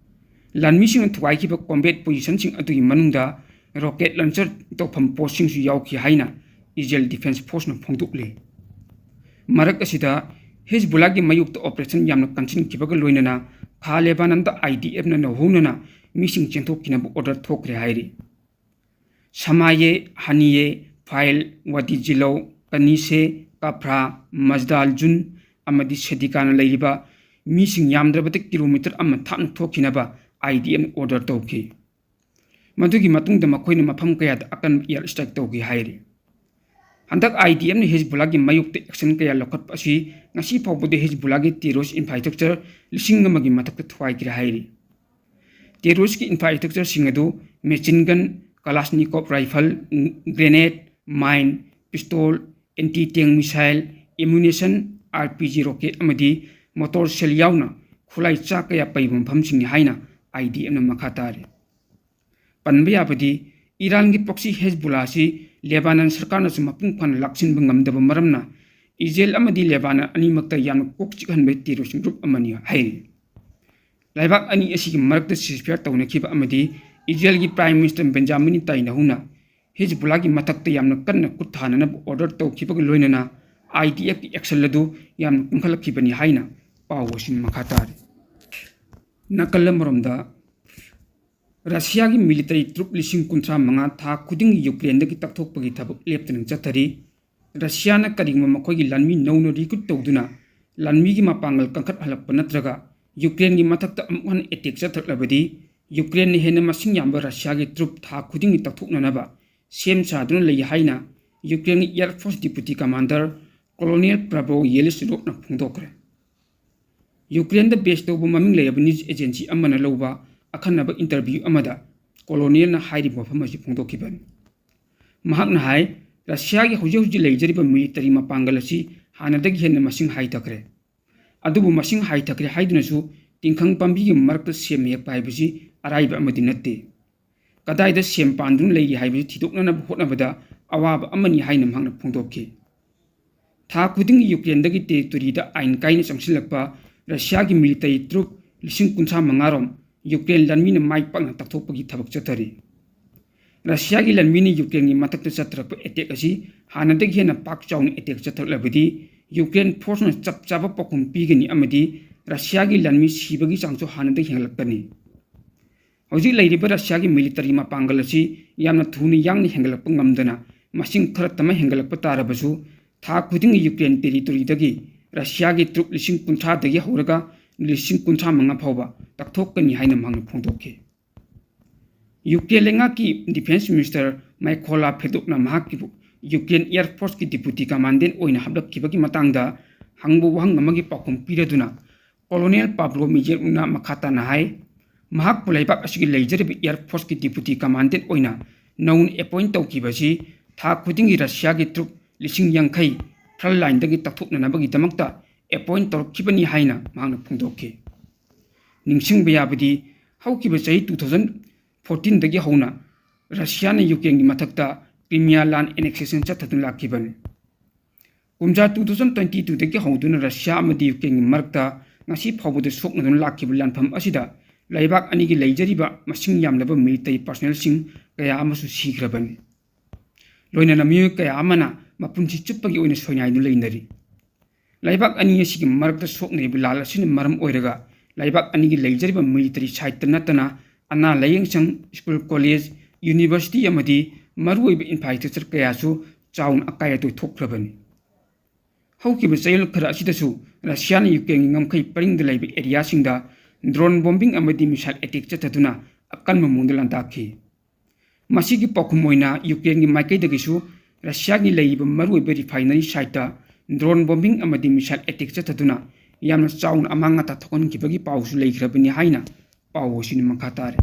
ꯂꯥꯟꯃꯤꯁꯤꯡꯅ ꯊꯨꯒꯥꯏꯈꯤꯕ combat positionꯁꯤꯡ ꯑꯗꯨꯒꯤ ꯃꯅꯨꯡꯗ rocket launcher ꯇꯧꯐꯝ postꯁꯤꯡꯁꯨ ꯌꯥꯎꯈꯤ ꯍꯥꯏꯅ ꯏꯖꯔꯦꯜ defence forceꯅ ꯐꯣꯡꯗꯣꯛꯂꯤ꯫ ꯃꯔꯛ ꯑꯁꯤꯗ, ꯍꯤꯖꯕꯨꯜꯂꯥꯒꯤ ꯃꯥꯌꯣꯛꯇ operation ꯌꯥꯝꯅ ꯀꯟꯁꯤꯟꯈꯤꯕꯒ ꯂꯣꯏꯅꯅ ꯈꯥ ꯂꯦꯕꯥꯅꯟꯗ IDFꯅ ꯅꯧꯍꯧꯅꯅ ꯃꯤꯁꯤꯡ ꯆꯦꯟꯊꯣꯛꯈꯤꯅꯕ order ꯊꯣꯛꯈ꯭ꯔꯦ ꯍꯥꯏꯔꯤ꯫ ꯁꯃꯥꯌꯦ, ꯍꯅꯤꯌꯦ, ꯐꯥꯏꯜ, ꯋꯥꯗꯤ ꯖꯤꯂꯧ, ꯀꯅꯤꯁꯦ, ꯀꯥꯐ꯭ꯔꯥ, ꯃꯖꯗꯥꯜ ꯖꯨꯟ ꯑꯃꯗꯤ ꯁꯦꯗꯤꯀꯥꯅ ꯂꯩꯔꯤꯕ ꯃꯤꯁꯤꯡ ꯌꯥꯝꯗ꯭ꯔꯕꯗ kilometre ꯑꯃ ꯊꯥꯞꯅ ꯊꯣꯛꯈꯤꯅꯕ IDFꯅ order ꯇꯧꯈꯤ꯫ ꯃꯗꯨꯒꯤ ꯃꯇꯨꯡꯗ ꯃꯈꯣꯏꯅ ꯃꯐꯝ ꯀꯌꯥꯗ ꯑꯀꯟꯕ air strike ꯇꯧꯈꯤ ꯍꯥꯏꯔꯤ꯫ ꯍꯟꯗꯛ IDFꯅ ꯍꯤꯖꯕꯨꯜꯂꯥꯒꯤ ꯃꯥꯌꯣꯛꯇ action ꯀꯌꯥ ꯂꯧꯈꯠꯄ ꯑꯁꯤ ꯉꯁꯤ ꯐꯥꯎꯕꯗ ꯍꯤꯖꯕꯨꯜꯂꯥꯒꯤ terrorist infrastructure ꯂꯤꯁꯤꯡ ꯑꯃꯒꯤ ꯃꯊꯛꯇ ꯊꯨꯒꯥꯏꯈ꯭ꯔꯦ ꯍꯥꯏꯔꯤ꯫ Terroristꯀꯤ infrastructureꯁꯤꯡ ꯑꯗꯨ machine gun, Kalashnikov rifle, grenade, mine, pistol, anti tank missile, ammunition, RPG rocket ꯑꯃꯗꯤ mortar shell ꯌꯥꯎꯅ ꯈꯨꯠꯂꯥꯏ ꯆꯥꯛ ꯀꯌꯥ ꯄꯩꯕ ꯃꯐꯝꯁꯤꯡꯅꯤ ꯍꯥꯏꯅ IDFꯅ ꯃꯈꯥ ꯇꯥꯔꯤ꯫ ꯄꯟꯕ ꯌꯥꯕꯗꯤ, ꯏꯔꯥꯟꯒꯤ proxy ꯍꯦꯖꯕꯨꯂꯥ ꯑꯁꯤ ꯂꯦꯕꯥꯅꯟ ꯁꯔꯀꯥꯔꯅꯁꯨ ꯃꯄꯨꯡ ꯐꯥꯅ ꯂꯥꯛꯁꯤꯟꯕ ꯉꯝꯗꯕ ꯃꯔꯝꯅ, ꯏꯖꯔꯦꯜ ꯑꯃꯗꯤ ꯂꯦꯕꯥꯅꯟ ꯑꯅꯤꯃꯛꯇ ꯌꯥꯝꯅ ꯀꯣꯛ ꯆꯤꯛꯍꯟꯕ terrorist group ꯑꯃꯅꯤ ꯍꯥꯏꯔꯤ꯫ ꯂꯩꯕꯥꯛ ꯑꯅꯤ ꯑꯁꯤꯒꯤ ꯃꯔꯛꯇ ceasefire ꯇꯧꯅꯈꯤꯕ ꯑꯃꯗꯤ ꯏꯖꯔꯦꯜꯒꯤ Prime Minister ꯕꯦꯟꯖꯥꯃꯤꯟ ꯅꯦꯇꯥꯟꯌꯥꯍꯨꯅ ꯍꯤꯖꯕꯨꯜꯂꯥꯒꯤ ꯃꯊꯛꯇ ꯌꯥꯝꯅ ꯀꯟꯅ ꯈꯨꯠ ꯊꯥꯅꯅꯕ order ꯇꯧꯈꯤꯕꯒ ꯂꯣꯏꯅꯅ IDFꯀꯤ action ꯑꯗꯨ ꯌꯥꯝꯅ ꯀꯟꯈꯠꯂꯛꯈꯤꯕꯅꯤ ꯍꯥꯏꯅ ꯄꯥꯎ ꯑꯁꯤꯅ ꯃꯈꯥ ꯇꯥꯔꯤ꯫ ꯅꯥꯀꯜ ꯑꯃꯔꯣꯝꯗ, ꯔꯁꯤꯌꯥꯒꯤ military troop ꯂꯤꯁꯤꯡ ꯀꯨꯟꯊ꯭ꯔꯥ ꯃꯉꯥ ꯊꯥ ꯈꯨꯗꯤꯡꯒꯤ ꯌꯨꯀ꯭ꯔꯦꯟꯗꯒꯤ ꯇꯛꯊꯣꯛꯄꯒꯤ ꯊꯕꯛ ꯂꯦꯞꯇꯅ ꯆꯠꯊꯔꯤ꯫ ꯔꯁꯤꯌꯥꯅ ꯀꯔꯤꯒꯨꯝꯕ ꯃꯈꯣꯏꯒꯤ ꯂꯥꯟꯃꯤ ꯅꯧꯅ recruit ꯇꯧꯗꯨꯅ ꯂꯥꯟꯃꯤꯒꯤ ꯃꯄꯥꯡꯒꯜ ꯀꯟꯈꯠꯍꯜꯂꯛꯄ ꯅꯠꯇ꯭ꯔꯒ ꯌꯨꯀ꯭ꯔꯦꯟꯒꯤ ꯃꯊꯛꯇ ꯑꯃꯨꯛ ꯍꯟꯅ attack ꯆꯠꯊꯔꯛꯂꯕꯗꯤ, ꯌꯨꯀ꯭ꯔꯦꯟꯅ ꯍꯦꯟꯅ ꯃꯁꯤꯡ ꯌꯥꯝꯕ ꯔꯁꯤꯌꯥꯒꯤ troop ꯊꯥ ꯈꯨꯗꯤꯡꯒꯤ ꯇꯛꯊꯣꯛꯅꯅꯕ ꯁꯦꯝ ꯁꯥꯗꯨꯅ ꯂꯩ ꯍꯥꯏꯅ ꯌꯨꯀ꯭ꯔꯦꯟꯒꯤ Air Force Deputy Commander Colonel Pavlo Yelizharovꯅ ꯐꯣꯡꯗꯣꯛꯈ꯭ꯔꯦ꯫ ꯌꯨꯀ꯭ꯔꯦꯟꯗ base ꯇꯧꯕ ꯃꯃꯤꯡ ꯂꯩꯔꯕ news agency ꯑꯃꯅ ꯂꯧꯕ ꯑꯈꯟꯅꯕ interview ꯑꯃꯗ Colonelꯅ ꯍꯥꯏꯔꯤꯕ ꯋꯥꯐꯝ ꯑꯁꯤ ꯐꯣꯡꯗꯣꯛꯈꯤꯕꯅꯤ꯫ ꯃꯍꯥꯛꯅ ꯍꯥꯏ, ꯔꯁꯤꯌꯥꯒꯤ ꯍꯧꯖꯤꯛ ꯍꯧꯖꯤꯛ ꯂꯩꯖꯔꯤꯕ military ꯃꯄꯥꯡꯒꯜ ꯑꯁꯤ ꯍꯥꯟꯅꯗꯒꯤ ꯍꯦꯟꯅ ꯃꯁꯤꯡ ꯍꯟꯊꯈ꯭ꯔꯦ꯫ ꯑꯗꯨꯕꯨ ꯃꯁꯤꯡ ꯍꯟꯊꯈ꯭ꯔꯦ ꯍꯥꯏꯗꯨꯅꯁꯨ ꯇꯤꯡꯈꯪ ꯄꯥꯝꯕꯤꯒꯤ ꯃꯔꯛꯇ ꯁꯦꯝ ꯍꯦꯛꯄ ꯍꯥꯏꯕꯁꯤ ꯑꯔꯥꯏꯕ ꯑꯃꯗꯤ ꯅꯠꯇꯦ꯫ ꯀꯗꯥꯏꯗ ꯁꯦꯝ ꯄꯥꯟꯗꯨꯅ ꯂꯩꯔꯤ ꯍꯥꯏꯕꯁꯤ ꯊꯤꯗꯣꯛꯅꯅꯕ ꯍꯣꯠꯅꯕꯗ ꯑꯋꯥꯕ ꯑꯃꯅꯤ ꯍꯥꯏꯅ ꯃꯍꯥꯛꯅ ꯐꯣꯡꯗꯣꯛꯈꯤ꯫ ꯊꯥ ꯈꯨꯗꯤꯡꯒꯤ ꯌꯨꯀ꯭ꯔꯦꯟꯗꯒꯤ territoryꯗ ꯑꯥꯏꯟ ꯀꯥꯏꯅ ꯆꯪꯁꯤꯜꯂꯛꯄ ꯔꯁꯤꯌꯥꯒꯤ military troop ꯂꯤꯁꯤꯡ ꯀꯨꯟꯊ꯭ꯔꯥ ꯃꯉꯥ ꯔꯣꯝ ꯌꯨꯀ꯭ꯔꯦꯟ ꯂꯥꯟꯃꯤꯅ ꯃꯥꯏ ꯄꯥꯛꯅ ꯇꯛꯊꯣꯛꯄꯒꯤ ꯊꯕꯛ ꯆꯠꯊꯔꯤ꯫ ꯔꯁꯤꯌꯥꯒꯤ ꯂꯥꯟꯃꯤꯅ ꯌꯨꯀ꯭ꯔꯦꯟꯒꯤ ꯃꯊꯛꯇ ꯆꯠꯊꯔꯛꯄ attack ꯑꯁꯤ ꯍꯥꯟꯅꯗꯒꯤ ꯍꯦꯟꯅ ꯄꯥꯛ ꯆꯥꯎꯅ attack ꯆꯠꯊꯔꯛꯂꯕꯗꯤ, ꯌꯨꯀ꯭ꯔꯦꯟ forceꯅ ꯆꯞ ꯆꯥꯕ ꯄꯥꯎꯈꯨꯝ ꯄꯤꯒꯅꯤ ꯑꯃꯗꯤ ꯔꯁꯤꯌꯥꯒꯤ ꯂꯥꯟꯃꯤ ꯁꯤꯕꯒꯤ ꯆꯥꯡꯁꯨ ꯍꯥꯟꯅꯗꯒꯤ ꯍꯦꯟꯒꯠꯂꯛꯀꯅꯤ꯫ ꯍꯧꯖꯤꯛ ꯂꯩꯔꯤꯕ ꯔꯁꯤꯌꯥꯒꯤ military ꯃꯄꯥꯡꯒꯜ ꯑꯁꯤ ꯌꯥꯝꯅ ꯊꯨꯅ ꯌꯥꯡꯅ ꯍꯦꯟꯒꯠꯂꯛꯄ ꯉꯝꯗꯅ, ꯃꯁꯤꯡ ꯈꯔ ꯇꯝꯃ ꯍꯦꯟꯒꯠꯂꯛꯄ ꯇꯥꯔꯕꯁꯨ, ꯊꯥ ꯈꯨꯗꯤꯡꯒꯤ ꯌꯨꯀ꯭ꯔꯦꯟ territoryꯗꯒꯤ ꯔꯁꯤꯌꯥꯒꯤ troop ꯂꯤꯁꯤꯡ ꯀꯨꯟꯊ꯭ꯔꯥꯗꯒꯤ ꯍꯧꯔꯒ ꯂꯤꯁꯤꯡ ꯀꯨꯟꯊ꯭ꯔꯥ ꯃꯉꯥ ꯐꯥꯎꯕ ꯇꯛꯊꯣꯛꯀꯅꯤ ꯍꯥꯏꯅ ꯃꯍꯥꯛꯅ ꯐꯣꯡꯗꯣꯛꯈꯤ꯫ ꯌꯨꯀ꯭ꯔꯦꯟ ꯂꯩꯉꯥꯛꯀꯤ Defence Minister Mykola Fedorukꯅ ꯃꯍꯥꯛꯀꯤꯕꯨ ꯌꯨꯀ꯭ꯔꯦꯟ Air Forceꯀꯤ Deputy Commandant ꯑꯣꯏꯅ ꯍꯥꯞꯂꯛꯈꯤꯕꯒꯤ ꯃꯇꯥꯡꯗ ꯍꯪꯕ ꯋꯥꯍꯪ ꯑꯃꯒꯤ ꯄꯥꯎꯈꯨꯝ ꯄꯤꯔꯗꯨꯅ, Colonel Pavlo Yelizharovꯅ ꯃꯈꯥ ꯇꯥꯅ ꯍꯥꯏ, ꯃꯍꯥꯛꯄꯨ ꯂꯩꯕꯥꯛ ꯑꯁꯤꯒꯤ ꯂꯩꯖꯔꯤꯕ Air Forceꯀꯤ Deputy Commandant ꯑꯣꯏꯅ ꯅꯧꯅ appoint ꯇꯧꯈꯤꯕ ꯑꯁꯤ ꯊꯥ ꯈꯨꯗꯤꯡꯒꯤ ꯔꯁꯤꯌꯥꯒꯤ troop ꯂꯤꯁꯤꯡ ꯌꯥꯡꯈꯩ front lineꯗꯒꯤ ꯇꯛꯊꯣꯛꯅꯅꯕꯒꯤꯗꯃꯛꯇ appoint ꯇꯧꯔꯛꯈꯤꯕꯅꯤ ꯍꯥꯏꯅ ꯃꯍꯥꯛꯅ ꯐꯣꯡꯗꯣꯛꯈꯤ꯫ ꯅꯤꯡꯁꯤꯡꯕ ꯌꯥꯕꯗꯤ, ꯍꯧꯈꯤꯕ ꯆꯍꯤ two thousand ꯐꯣꯔꯇꯤꯟꯗꯒꯤ ꯍꯧꯅ ꯔꯁꯤꯌꯥꯅ ꯌꯨꯀ꯭ꯔꯦꯟꯒꯤ ꯃꯊꯛꯇ ꯀ꯭ꯔꯤꯃꯤꯌꯥ ꯂꯥꯟ ꯑꯦꯅꯦꯛꯁꯦꯁꯟ ꯆꯠꯊꯗꯨꯅ ꯂꯥꯛꯈꯤꯕꯅꯤ꯫ ꯀꯨꯝꯖꯥ ꯇꯨ ꯊꯥꯎꯖꯟ ꯇ꯭ꯋꯦꯟꯇꯤ ꯇꯨꯗꯒꯤ ꯍꯧꯗꯨꯅ ꯔꯁꯤꯌꯥ ꯑꯃꯗꯤ ꯌꯨꯀ꯭ꯔꯦꯟꯒꯤ ꯃꯔꯛꯇ ꯉꯁꯤ ꯐꯥꯎꯕꯗ ꯁꯣꯛꯅꯗꯨꯅ ꯂꯥꯛꯈꯤꯕ ꯂꯥꯟꯐꯝ ꯑꯁꯤꯗ ꯂꯩꯕꯥꯛ ꯑꯅꯤꯒꯤ ꯂꯩꯖꯔꯤꯕ ꯃꯁꯤꯡ ꯌꯥꯝꯂꯕ ꯃꯤꯂꯤꯇꯔꯤ ꯄꯥꯔꯁꯣꯅꯦꯜꯁꯤꯡ ꯀꯌꯥ ꯑꯃꯁꯨ ꯁꯤꯈ꯭ꯔꯕꯅꯤ꯫ ꯂꯣꯏꯅꯅ ꯃꯤꯑꯣꯏ ꯀꯌꯥ ꯑꯃꯅ ꯃꯄꯨꯟꯁꯤ ꯆꯨꯞꯄꯒꯤ ꯑꯣꯏꯅ ꯁꯣꯏꯅꯥꯏꯗꯨꯅ ꯂꯩꯅꯔꯤ꯫ ꯂꯩꯕꯥꯛ ꯑꯅꯤ ꯑꯁꯤꯒꯤ ꯃꯔꯛꯇ ꯁꯣꯛꯅꯔꯤꯕ ꯂꯥꯜ ꯑꯁꯤꯅ ꯃꯔꯝ ꯑꯣꯏꯔꯒ ꯂꯩꯕꯥꯛ ꯑꯅꯤꯒꯤ ꯂꯩꯖꯔꯤꯕ ꯃꯤꯂꯤꯇꯔꯤ ꯁꯥꯏꯠꯇ ꯅꯠꯇꯅ ꯑꯅꯥ ꯂꯥꯌꯦꯡꯁꯪ, ꯁ꯭ꯀꯨꯜ, ꯀꯣꯂꯦꯖ, ꯌꯨꯅꯤꯚꯔꯁꯤꯇꯤ ꯑꯃꯗꯤ ꯃꯔꯨꯑꯣꯏꯕ ꯏꯟꯐ꯭ꯔꯥꯁ꯭ꯇ꯭ꯔꯛꯆꯔ ꯀꯌꯥꯁꯨ ꯆꯥꯎꯅ ꯑꯀꯥꯏ ꯑꯇꯣꯏ ꯊꯣꯛꯈ꯭ꯔꯕꯅꯤ꯫ ꯍꯧꯈꯤꯕ ꯆꯌꯣꯜ ꯈꯔ ꯑꯁꯤꯗꯁꯨ ꯔꯁꯤꯌꯥꯅ ꯌꯨꯀ꯭ꯔꯦꯟꯒꯤ ꯉꯝꯈꯩ ꯄꯔꯤꯡꯗ ꯂꯩꯕ ꯑꯦꯔꯤꯌꯥꯁꯤꯡꯗ ꯗ꯭ꯔꯣꯟ ꯕꯣꯝꯕꯤꯡ ꯑꯃꯗꯤ ꯃꯤꯁꯥꯏꯜ ꯑꯦꯇꯦꯛ ꯆꯠꯊꯗꯨꯅ ꯑꯀꯟꯕ ꯃꯑꯣꯡꯗ ꯂꯥꯟꯗꯥꯈꯤ꯫ ꯃꯁꯤꯒꯤ ꯄꯥꯎꯈꯨꯝ ꯑꯣꯏꯅ ꯌꯨꯀ꯭ꯔꯦꯟꯒꯤ ꯃꯥꯏꯀꯩꯗꯒꯤꯁꯨ ꯔꯁꯤꯌꯥꯒꯤ ꯂꯩꯔꯤꯕ ꯃꯔꯨꯑꯣꯏꯕ ꯔꯤꯐꯥꯏꯅꯔꯤ ꯁꯥꯏꯠꯇ ꯗ꯭ꯔꯣꯟ ꯕꯣꯝꯕꯤꯡ ꯑꯃꯗꯤ ꯃꯤꯁꯥꯏꯜ ꯑꯦꯇꯦꯛ ꯆꯠꯊꯗꯨꯅ ꯌꯥꯝꯅ ꯆꯥꯎꯅ ꯑꯃꯥꯡ ꯑꯇꯥ ꯊꯣꯛꯍꯟꯈꯤꯕꯒꯤ ꯄꯥꯎꯁꯨ ꯂꯩꯈ꯭ꯔꯕꯅꯤ ꯍꯥꯏꯅ ꯄꯥꯎ ꯑꯁꯤꯅ ꯃꯈꯥ ꯇꯥꯔꯦ꯫